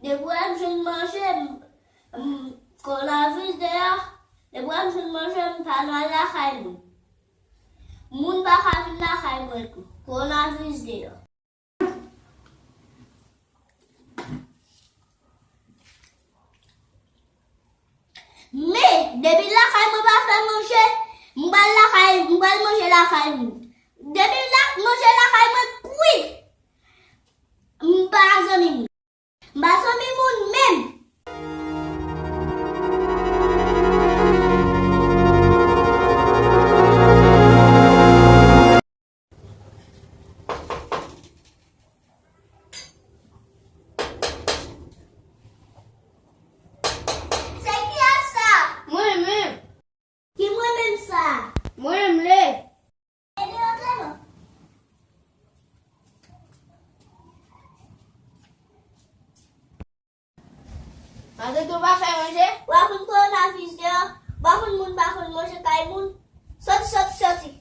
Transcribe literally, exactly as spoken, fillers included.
Depi w jwenn manje, m, m, kowonaviris deyò. Depi w jwenn manje, m pa nan lakay mwen. Moun pa ka vin lakay mwen tou. Kowonaviris deyò. Men, depi lakay mwen pa fè manje, m pral lakay, m pral manje lakay moun. Depi la, manje lakay mwen kwit, m pa zanmi moun. M pa zanmi moun menm. Se kiyès sa? Mwen menm. Ki mwen menm sa? Mwen menm le. Ede antre non. Malgre tou pa fè manje. W ap konn kowonaviris deyò. W ap konn moun pa konn manje kay moun. Soti, soti, soti.